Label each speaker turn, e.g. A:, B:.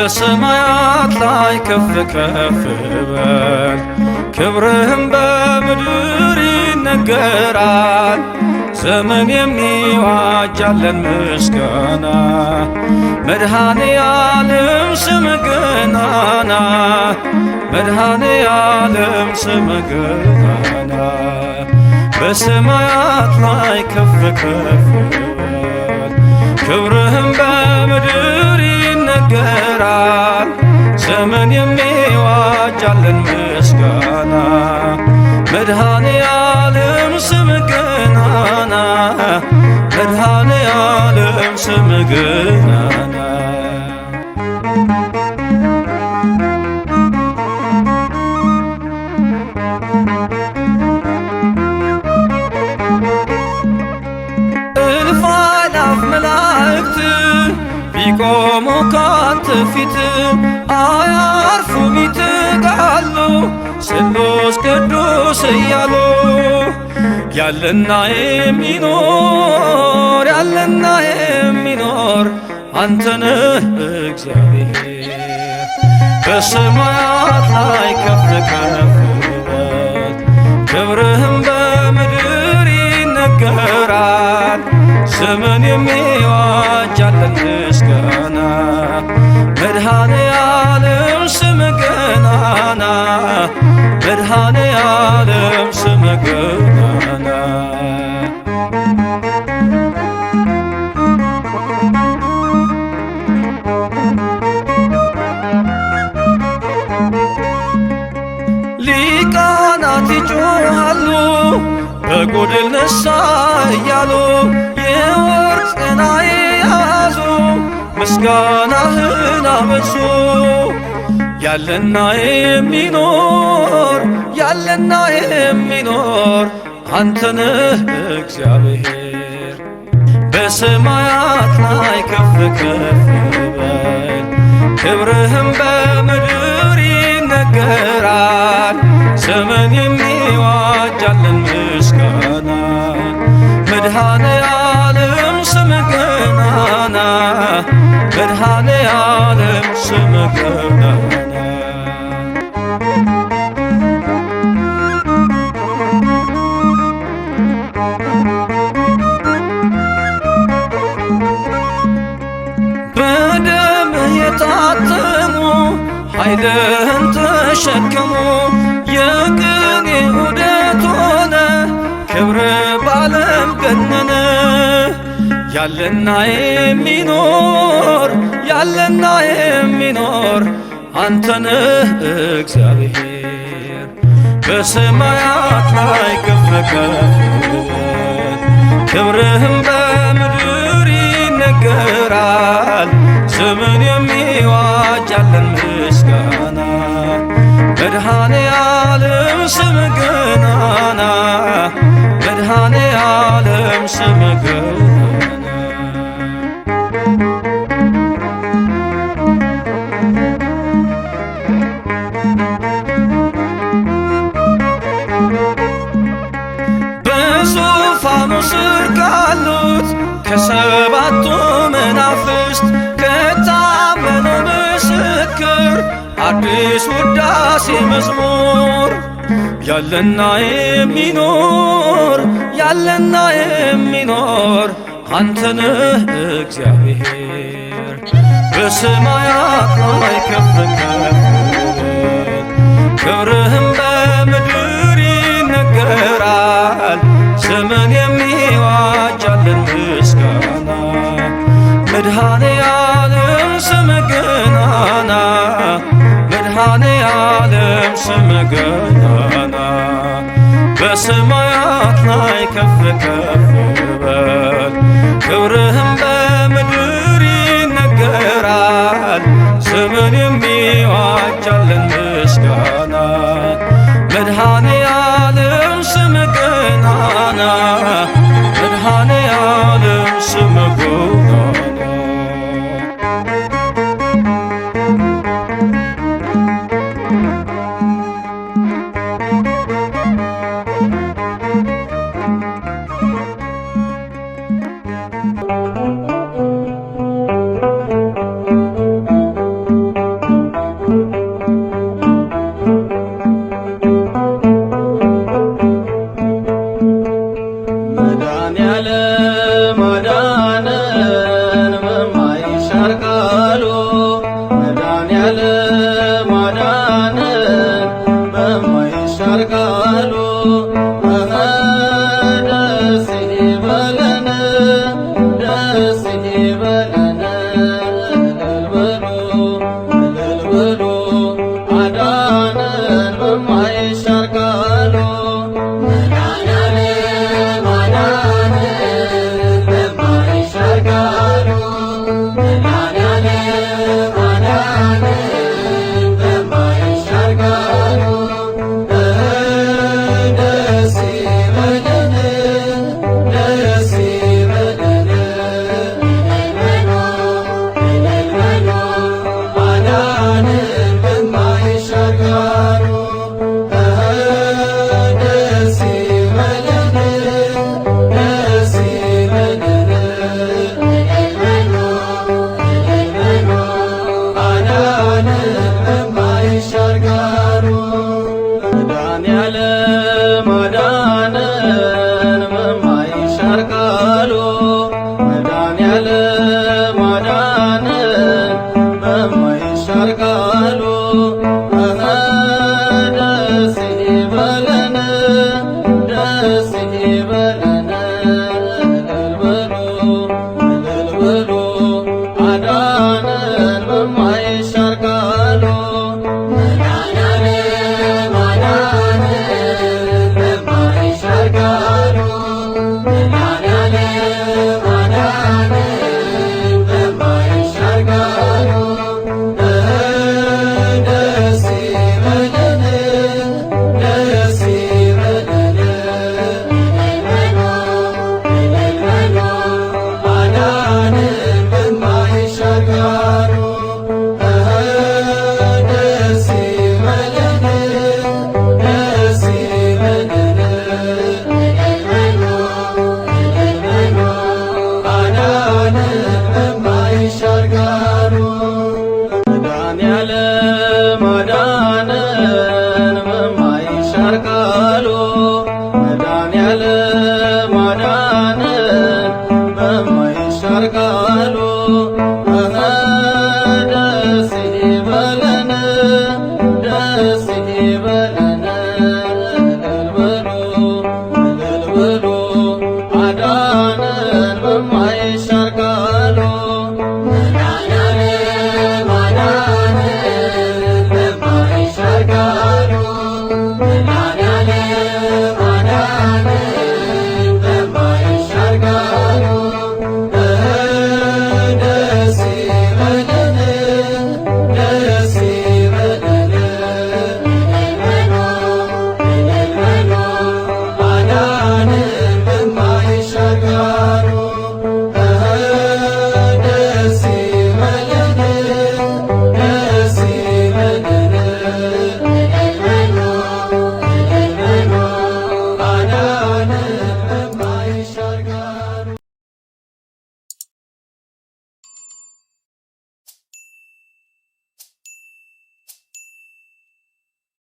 A: በሰማያት ላይ ከፍ ከፍ በል፣ ክብርህም በምድር ይነገራል። ዘመን የሚዋጃለን ምስጋና፣ መድኃኔ ዓለም ስምህ ገናና፣ መድኃኔ ዓለም ስምህ ገናና። በሰማያት ላይ ከፍ ከፍ በል፣ ክብርህም በምድር ይነገራል። ዘመን የሚዋጃለን ምስጋና፣ መድኃኔ ዓለም ስምህ ገናና፣ መድኃኔ ዓለም ስምህ ገናና። እልፍ አእላፍ መላእክት ቢቆሙ ካንተ ፊት፣ አያርፉም ይተጋሉ ስሉስ ቅዱስ እያሉ። ያለና የሚኖር፣ ያለና የሚኖር፣ አንተ ነህ እግዚአብሔር። በሰማያት ላይ ከፍ ከፍ በል፣ ክብርህም በምድር ይነገራል። ዘመን የሚዋጃለን ምስጋና፣ መድኃኔ ዓለም ስምህ ገናና፣ መድኃኔ ዓለም ስምህ ገናና። ሊቃናት ይጮኻሉ በጎድል ነሳ እያሉ፣ የወርቅ ጽና የያዙ ምስጋናህን አበዙ። ያለና የሚኖር፣ ያለና የሚኖር፣ አንተ ነህ እግዚአብሔር። በሰማያት ላይ ከፍ ከፍ በል፣ ክብርህም በምድር ይነገራል። ዘመን የሚዋጃለን ምስጋና፣ መድኃኔ ዓለም ስምህ ገናና፣ መድኃኔ ዓለም ስምህ ገናና። በደምህ የታተሙ ኃይልህን ተሸከሙ፣ የቅኔ ዑደት ሆነ ክብር ባለም ገነነ። ያለና የሚኖር፣ ያለና የሚኖር፣ አንተ ነህ እግዚአብሔር። በሰማያት ላይ ከፍ ከፍ በል፣ ክብርህም በምድር ይነገራል። ዘመን የሚዋጃለን ምስጋና፣ መድኃኔ ዓለም ስምህ ገናና፣ መድኃኔ ዓለም ስምህ ገናና። በዙፋኑ ስር ካሉት ከሰባቱ መናፍስት፣ ከታመነው ምስክር አዲስ ውዳሴ መዝሙር። ያለና የሚኖር፣ ያለና የሚኖር፣ አንተ ነህ እግዚአብሔር። በሰማያት ላይ ከፍ ከፍ በል፣ ክብርህም በምድር ይነገራል። ዘመን የሚዋጃለን ምስጋና፣ መድኃኔ ዓለም ስምህ ገናና፣ መድኃኔ ዓለም ስምህ ገናና። በሰማያት ላይ ከፍ ከፍ በል፣ ክብርህም በምድር ይነገራል። ዘመን የሚዋጃለን ምስጋና፣ መድኃኔ ዓለም ስምህ ገናና።
B: ይበለን፣ እልል በሉ፣ እልል በሉ፣ አዳነን በማይሻር ቃሉ። መድኃኔዓለም አዳነን በማይሻር ቃሉ፣ መድኃኔዓለም አዳነን በማይሻር ቃሉ። ደስ ይበለን፣ ደስ ይበለን፣ እልል በሉ፣ እልል በሉ፣ አዳነን በማይሻር ቃሉ። ደስ ይበለን፣ ደስ ይበለን፣ እልል በሉ፣ እልል በሉ፣ አዳነን በማይሻር ቃሉ። መድኃኔዓለም አዳነን በማይሻር ቃሉ፣ መድኃኔዓለም አዳነን።